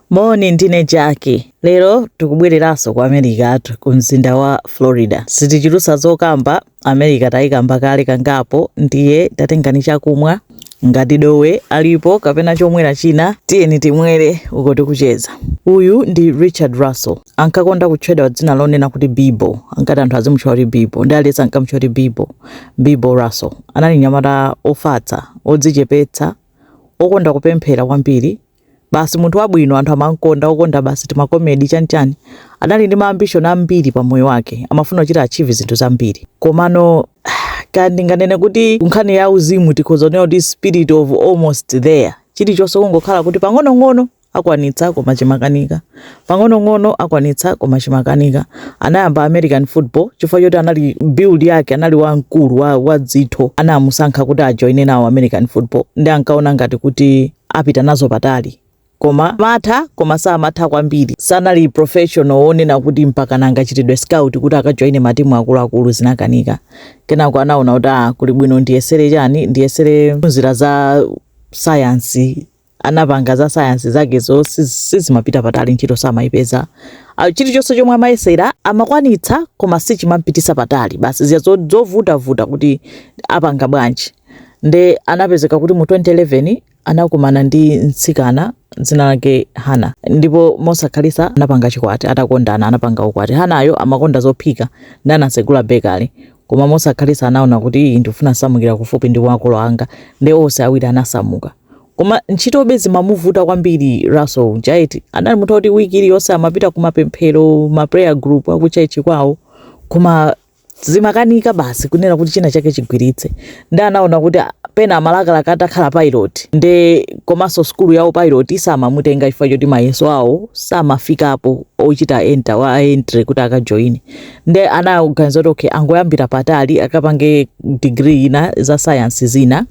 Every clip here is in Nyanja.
Moni, ndine Jackie. Lero tikubwereranso ku America, ku mzinda wa Florida. Sitichulutsa zokamba, America tayikamba kale kangapo, ndiye tatengani chakumwa ngati dowe alipo kapena chomwera china, tiyeni timwere uko tikucheza. Uyu ndi Richard Russell. Ankakonda kutchedwa dzina lonena kuti Bibo. Ankati anthu azimutchula kuti Bibo, ndi aliyense ankamutchula kuti Bibo. Bibo Russell anali mnyamata ofatsa, odzichepetsa, okonda kupemphera kwambiri, basi munthu wabwino, anthu amankonda, okonda basi tima comedy, chanichani. Anali ndi ma ambition ambiri pa moyo wake, amafuna kuchita achieve zinthu zambiri. Komano kaya ndinganene kuti nkhani ya uzimu, tikhoza kunena kuti spirit of almost there. Chilichonse kungokhala kuti pang'onong'ono akwanitsa, koma chimakanika, pang'onong'ono akwanitsa, koma chimakanika. Anayamba American football chifukwa choti anali build yake, anali wamkulu wa dzitho. Anamusankha kuti ajoine nawo American football, ndi ankaona ngati kuti apita nazo patali, koma matha, koma samatha kwambiri. Sanali professional wonena kuti mpaka nangachitidwe scout kuti akajoine matimu akuluakulu, zinakanika. Kenako anaona kuti, ah, kuli bwino ndiyesere chani, ndiyesere nzira za science. Anapanga za science zakezo, sizimapita patali, ntchito samayipeza. Ah, chilichonse chomwe amayesera amakwanitsa, koma sichimampitisa patali, basi ziya zovutavuta kuti apanga bwanji. Nde anapezeka kuti mu 2011 anakumana ndi mtsikana dzina lake Hana, ndipo mosakhalitsa anapanga chikwati. Atakondana anapanga ukwati. Hanayo amakonda zophika ndi anasegula bakery, koma mosakhalitsa anaona kuti iyi ndifuna samukira kufupi ndi makolo anga, ndi onse awiri anasamuka. Koma ntchitobe zimamuvuta kwambiri. Russell Jaiti anali munthu woti wiki iliyonse amapita kumapemphero, ma prayer group aku church kwawo, koma zimakanika basi kunena kuti china chake chigwiritse. Ndi anaona kuti, ah, pena amalakalaka atakhala pilot, nde komanso skulu yawo pilot samamutenga chifukwa choti mayeso awo samafikapo ochita enter wa entry kuti akajoine. Nde anaganiza kuti okay, angoyambira patali, akapange degree ina za science zina,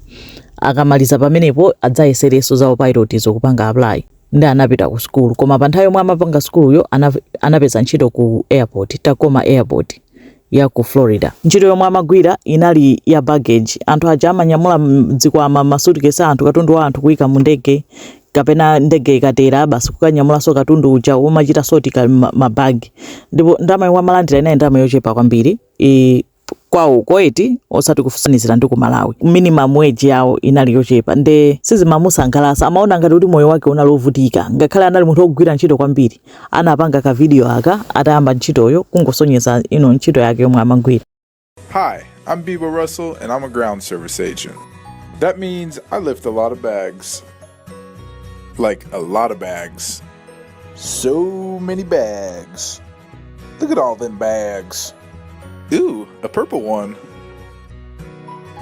akamaliza pamenepo adzayeserenso za pilot zokupanga apply. Ndi anapita ku skulu, koma pa nthawi yomwe amapanga skuluyo anapeza ntchito ku airport, Tacoma Airport ya ku Florida. Ntchito yomwe amagwira inali ya baggage. Anthu aja amanyamula zikwama, masuitcase a anthu, katundu wa anthu kuyika mu ndege, kapena ndege ikatera basi kukanyamulanso katundu uja, umachita sort ka mabagi. Ndipo ndalama yomwe amalandira inali ndalama yochepa kwambiri kwawo koeti, osati kufanizira ndi ku Malawi. Minimum wage yawo inali yochepa, nde sizimamusangalatsa, amaona ngati kuti moyo wake unali ovutika ngakhale anali munthu wogwira ntchito kwambiri. Anapanga ka video aka atayamba ntchitoyo, kungosonyeza ino ntchito yake yomwe amagwira. Hi, I'm Bebo Russell, and I'm a ground service agent. That means I lift a lot of bags. Like a lot of bags. So many bags. Look at all them bags. Ooh, a purple one.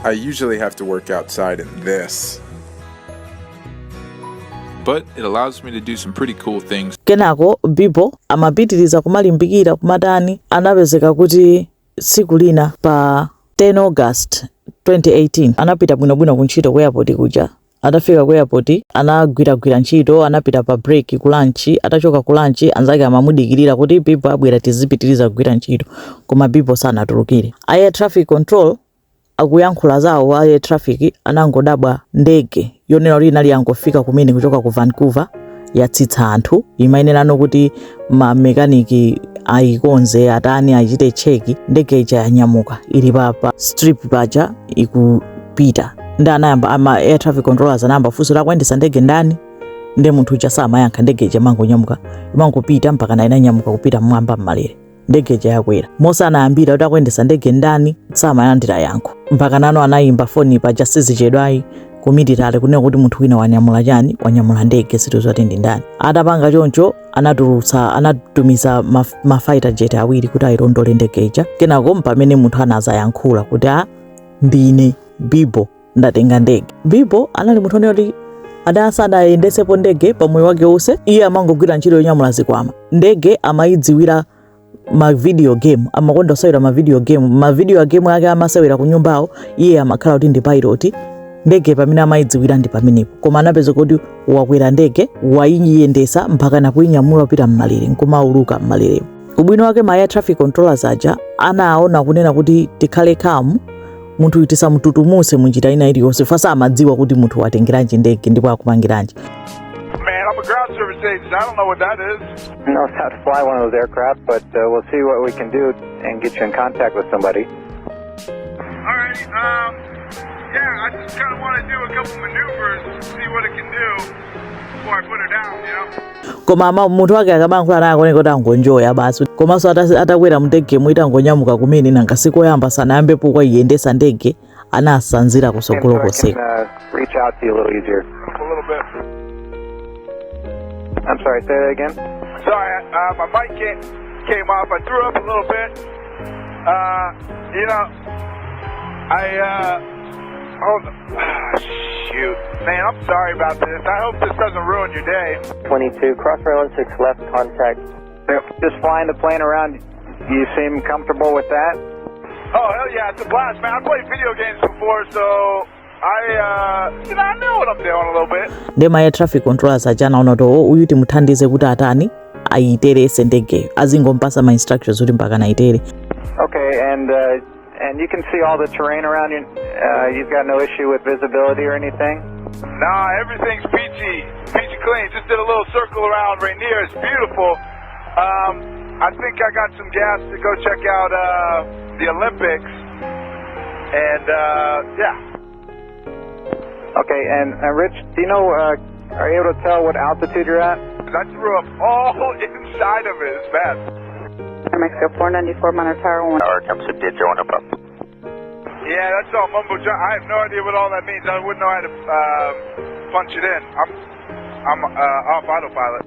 I usually have to work outside in this. But it allows me to do some pretty cool things. Kenako Bibo amapitiriza kumalimbikira, kumatani. Anapezeka kuti tsiku lina pa 10 August 2018 anapita bwinobwino ku ntchito ku airport kuja. Atafika ku airport anagwiragwira ntchito, anapita pa break ku lunch. Atachoka ku lunch, anzake amamudikirira kuti Bibo abwera tizipitiriza kugwira ntchito, koma Bibo sanatulukire. Air traffic control akuyankhula zawo, air traffic anangodabwa ndege yonena kuti inali yangofika kumene kuchoka ku Vancouver, yatsitsa anthu, imayenerano kuti mamekaniki ayikonze, atani, achite check. Ndege ija yanyamuka, ili pa strip paja ikupita. Ndi anayamba ama air traffic controllers anayamba funso lakuyendesa ndege ndani? Ndi munthu uja samayankha. Ndege ija imangonyamuka, imangopita mpaka na inanyamuka kupita mmwamba mmalere. Ndege ija yakwera, mosanayambira kuti akuyendesa ndege ndani, samalandira yankho. Mpaka nano anayimba foni paja, sizichedwayi, ku military, kunena kuti munthu wina wanyamula chani, wanyamula ndege, situzati ndi ndani. Atapanga choncho anatulutsa, anatumiza ma fighter jet awiri kuti ayilondole ndege ija. Kenako pamene munthu anazayankhula kuti, a ndine Bibo, ndatenga ndege. Bibo anali munthu onena kuti adasanayendetsepo ndege pa moyo wake wonse. Iye amangogwira ntchito yonyamula zikwama. Ndege amayidziwira ma video game, amakonda kusewera ma video game. Ma video game ake amasewera ku nyumbawo, iye amakhala kuti ndi pilot. Ndege pamene amayidziwira ndi pamenepo, koma anapeza kuti wakwera ndege, wayiyendesa mpaka nakuyinyamula kupita mmalere, nkumauluka mmalere. Ubwino wake ma air traffic controllers aja anaona kunena kuti tikhale calm, munthu tisamututumuse munjira ina iliyonse, fasa amadziwa kuti munthu watengeranji ndege ndipo akupangiranji. Man, I'm a ground service agent. I don't know what that is. Knows how to fly one of those aircraft, but we'll see what we can do and get you in contact with somebody. All right. Yeah, I just kind of want to do a couple maneuvers, see what it can do before I put her down. Koma munthu wake akamayankhula naye akuoneka kuti angonjoya basi. Komanso atakwera mndegemo, itangonyamuka kumene, nanga sikoyamba, sanayambepo kwayiyendesa ndege, anasanzira And kusogolo so I can koseko. Reach out to you a little easier. A little bit. I'm sorry, say that again? Sorry, my mic came off. I threw up a little bit. Oh, shoot. Man, I'm sorry about this. I hope this doesn't ruin your day. 22, cross runway 16 left, contact. Just flying the plane around, you seem comfortable with that? Oh, hell yeah, it's a blast, man. I played video games before, so I know what I'm doing a little bit. Ndi ma air traffic controllers aja anaona kuti, oh, uyu timuthandize kuti atani, ayiterese ndegeyo, azingompasa ma instructions kuti mpaka nayitere. Okay, and you can see all the terrain around you. You've got no issue with visibility or anything? Nah, everything's peachy, peachy clean. Just did a little circle around Rainier. It's beautiful. I think I got some gas to go check out the Olympics. And yeah. Okay, and Rich, do you know? Are you able to tell what altitude you're at? I threw up all inside of it. It's bad. Mexico 494, Monitor Tower 1. Tower comes to Digital and above. Yeah, that's all mumbo jumbo. I have no idea what all that means. I wouldn't know how to punch it in. I'm off autopilot.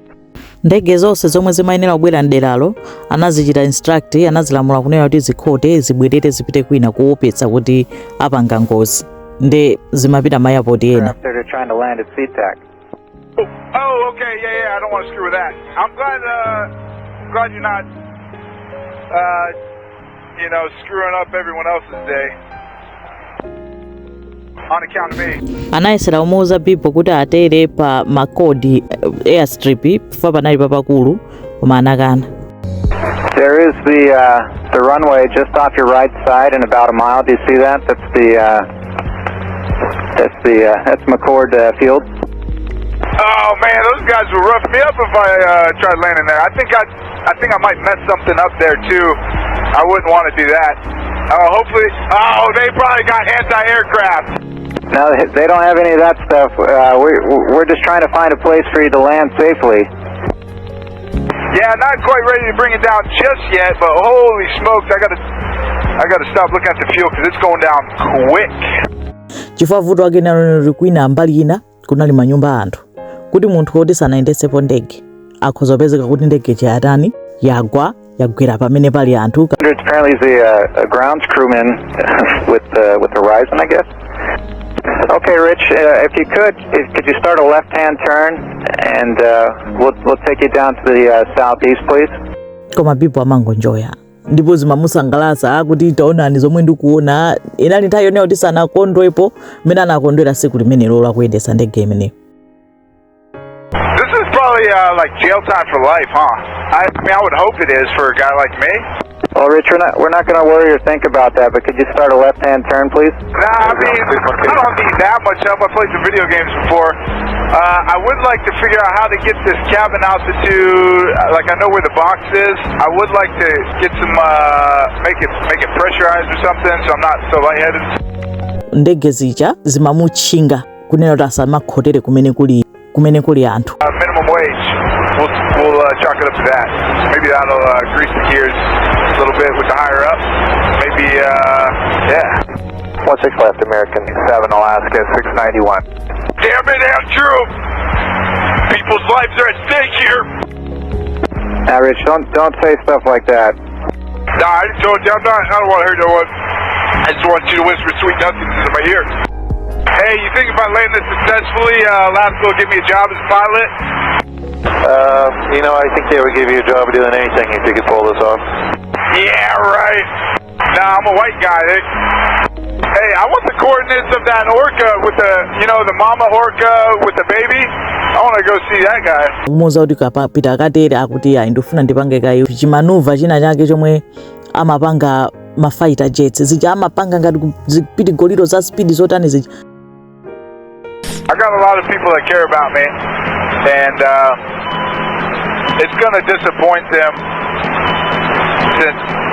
Ndege zonse zomwe zimayenera kubwera mderalo anazichita instruct, anazilamula kunena kuti zikhote, zibwerere, zipite kwina, kuopetsa kuti apanga ngozi, nde zimapita ma airport ena. Up there, they're trying to land at SeaTac. Oh, okay, yeah. I don't want to screw with that. I'm glad you're not screwing up everyone else's day on account of me. Anayesera kumuuza people kuti atere pa McChord airstrip chifukwa panali papakulu, koma anakana. There is the runway just off your right side in about a mile. Do you see that? That's McChord Field. Oh man, those guys would rough me up if I tried landing there. I think I might mess something up there too. I wouldn't want to do that. Oh, hopefully. Oh, they probably got anti-aircraft. No, they don't have any of that stuff. We're just trying to find a place for you to land safely. Yeah, not quite ready to bring it down just yet, but holy smokes, I gotta stop looking at the fuel because it's going down quick. Chifukwa vuto ake nalonero kwina, mbali ina kunali manyumba a anthu, kuti munthu woti sanayendesepo ndege akhoza kupezeka kuti ndege chayatani, yagwa, yagwera pamene pali anthu. Apparently, he's a grounds crewman with Horizon, I guess. Okay, Rich, if you could, could you start a left-hand turn, and we'll take you down to the southeast, please. Koma people amangonjoya ndipo zimamusangalatsa kuti taonani zomwe ndikuona. Inali nthawi yoneyo kuti sanakondwepo mmene anakondwera tsiku limenelo lakuyendetsa ndege imeneyo. This is probably like jail time for life, huh? I mean, I would hope it is for a guy like me. Well, Rich, we're not going to worry or think about that, but could you start a left-hand turn, please? Nah, I mean, I don't need that much help. I played some video games before. I would like to figure out how to get this cabin altitude. Like, I know where the box is. I would like to get some, make it pressurized or something, so I'm not so lightheaded. Ndege zija zimamutchinga kunena kuti asamakhotere kumene kuli anthu. Minimum wage. We'll chalk it up to that. Maybe that'll grease the gears a little bit with the higher up. Maybe, yeah. 16 left, American 7 Alaska 691. Damn it, Andrew! People's lives are at stake here. Now, Rich, don't say stuff like that. Nah, I just told you I'm not. I don't want to hurt no one. I just want you to whisper sweet nothings into my ear. Hey, you think if I land this successfully, Alaska will give me a job as a pilot? I think they would give you a job doing anything if you could pull this off. Yeah, right. Nah, I'm a white guy. Hey, I want the coordinates of that orca with the mama orca with the baby. I want to go see that guy. Kumuwuza kuti kapita katere, akuti ayi, ndifuna ndipange kayi chi manoeuvre china chake chomwe amapanga ma fighter jets zija, amapanga ngati zipiti goliro za speed zotani zija. I got a lot of people that care about me, and it's gonna disappoint them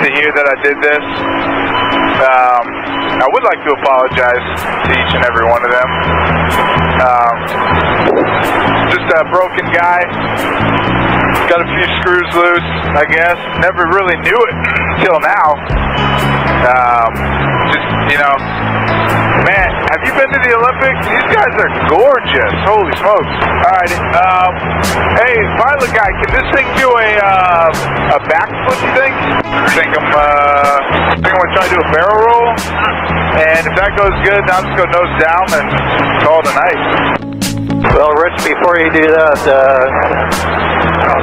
to hear that I did this. I would like to apologize to each and every one of them. Just a broken guy. Got a few screws loose, I guess. Never really knew it till now. Just, you know, man, have you been to the Olympics? These guys are gorgeous. Holy smokes. All right. Hey, pilot guy, can this thing do a backflip, you think? I think I'm gonna try to do a barrel roll. And if that goes good, I'll just go nose down and call it a night. Well, Rich, before you do that,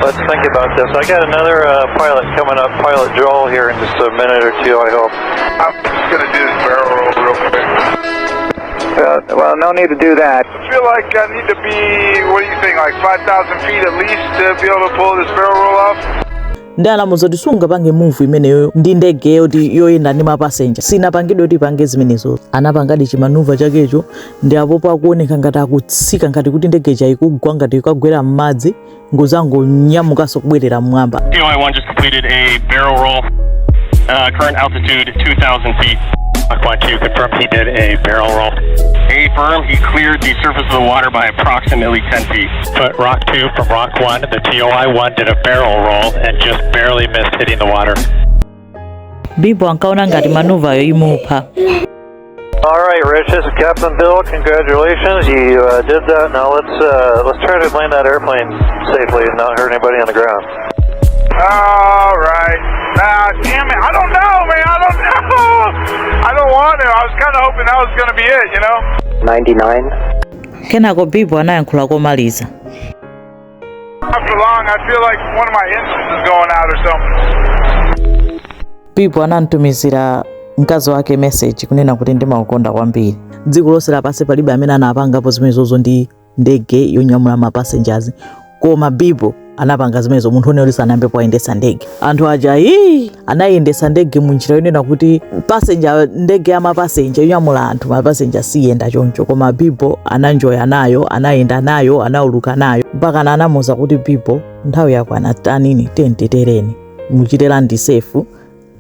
let's think about this. I got another pilot coming up, Pilot Joel, here in just a minute or two, I hope. I'm just gonna do this barrel roll real quick. Well, no need to do that. I feel like I need to be, what do you think, like 5,000 feet at least to be able to pull this barrel roll off? Ndi anamuuza kuti sungapange move imeneyo ndi ndege yoti yoyenda ndi mapassenger, sinapangidwe kuti ipange zimenezo. Anapangadi chimaneuver chakecho, ndi apopo akuoneka ngati akutsika, ngati kuti ndege ikugwa, ngati ikagwera m'madzi, ngozangonyamukanso kubwerera mmwamba. TOI-1 just completed a barrel roll. Current altitude 2,000 feet. Rock 1 2 confirmed he did a barrel roll. A firm, he cleared the surface of the water by approximately 10 feet. Foot Rock 2 from Rock 1, the TOI 1 did a barrel roll and just barely missed hitting the water. Bibo ankaona ngati maneuveryo imupha. All right, Rich, this is Captain Bill. Congratulations, you did that. Now let's try to land that airplane safely and not hurt anybody on the ground. All right. Ah, damn it. I don't know, man. I don't know. I don't want to. I was kind of hoping that was going to be it, you know? 99. Kenako Bibo anayankhula komaliza. After long, I feel like one of my engines is going out or something. Bibo anamtumizira mkazi wake message kunena kuti, "Ndimakukonda kwambiri." Dziko lonse lapansi palibe amene anapangapo zimenezozo ndi ndege yonyamula ma passengers, koma Bibo anapanga zimenezo, munthu one kuti sanayambepo ayendesa ndege. Anthu aja ii anayendesa ndege munjira yonena kuti passenger, ndege ya mapassenger, yonyamula anthu, mapassenger, siyenda choncho, koma Bibo ananjoya nayo, anayenda nayo, anauluka nayo, mpaka anamuwuza kuti, "Bibo, nthawi yakwana, tanini tentetereni, muchite land safe,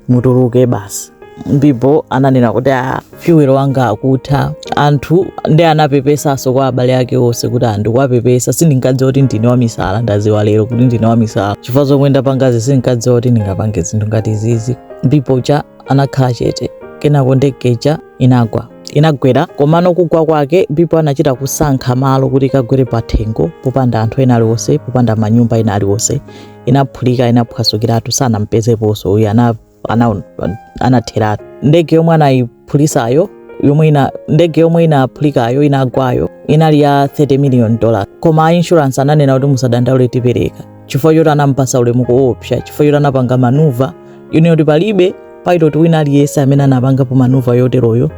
mutuluke basi." Bibo ananena kuti, "Ah, fuel wanga akutha." Anthu ndi anapepesanso kwa abale ake onse kuti, "Andikuwapepesa, sindinkadziwa kuti ndine wamisala. Ndaziwa lero kuti ndine wamisala chifukwa zomwe ndapangazi, sindinkadziwa kuti ndingapange zinthu ngati izizi." Bibo cha anakhala chete. Kenako ndegeja inagwa, inagwera. Komano kugwa kwake, Bibo anachita kusankha malo kuti ikagwere pathengo popanda anthu ena aliwonse, popanda manyumba ena aliwonse. Inaphulika, inaphwasukiratu, sanampezeponso uyu, anatheratu. Ndege yomwe anayiphulisayo, yomwe ina ndege yomwe inaphulikayo, inagwayo, inali ya $30 million, koma a insurance ananena kuti, "Musadandaule, tipereka," chifukwa choti anampasa ulemu koopsa, chifukwa choti anapanga maneuver yone kuti palibe pilot wina aliyense amene anapangapo maneuver yoteroyo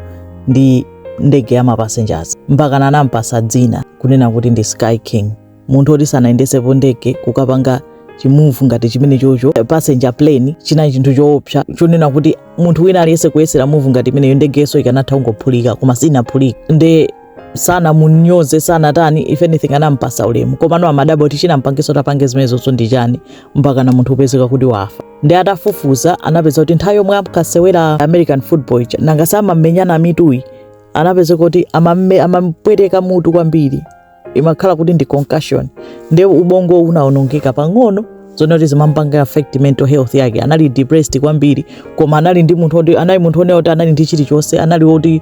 ndi ndege ya mapassengers. Mpaka anampasa dzina kunena kuti ndi Sky King. Munthu oti sanayendesepo ndege kukapanga chimove ngati chimene chocho, passenger plane, chinali chinthu choopsa chonena kuti munthu wina aliyense kuyesera move ngati imeneyo, ndegeso ikanatha kungophulika, koma sinaphulika. Nde sanamunyoze, sanatani, if anything anampasa ulemu. Komano amadabwa kuti chinampangiso tapange zimenezozo ndi chani, mpaka na munthu upezeka kuti wafa. Ndi atafufuza, anapeza kuti nthawi yomwe ankasewera American football ija, nanga samamenyana mituyi, anapeza kuti amampweteka mutu kwambiri, imakhala kuti ndi concussion, ndi ubongo unawonongeka pang'ono, zone kuti zimampanga affect mental health yake. Anali depressed kwambiri, koma anali ndi munthu oti anali munthu onena kuti anali ndi chilichonse, anali woti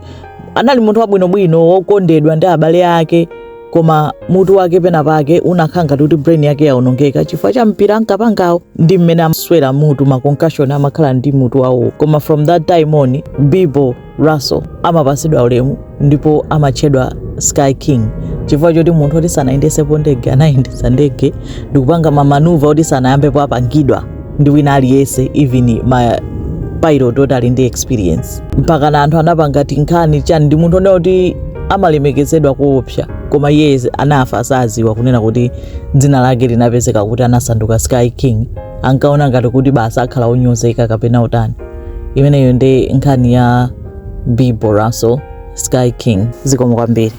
anali munthu wabwinobwino, wokondedwa ndi abale ake, koma mutu wake pena pake unakhala ngati kuti brain yake yawonongeka chifukwa cha mpira ankapangawo ndi mmene amaswera mutu, ma concussion amakhala ndi mutu wawo. Koma from that time on, Bibo Russell amapasidwa ulemu ndipo amatchedwa Sky King, chifukwa choti munthu oti sanayendesepo ndege anayendesa ndege ndikupanga mamaneuver oti sanayambepo apangidwa ndi wina aliyense, even ma pilot oti ali ndi experience. Mpaka na anthu anapanga tinkhani chani, ndi munthu onena kuti amalemekezedwa koopsa, koma iye anafa asaziwa kunena kuti dzina lake linapezeka kuti anasanduka Sky King. Ankaona ngati kuti basi akhala onyozeka kapena utani. Imeneyo ndi nkhani ya Bibo Russell, Sky King. Zikomo kwambiri.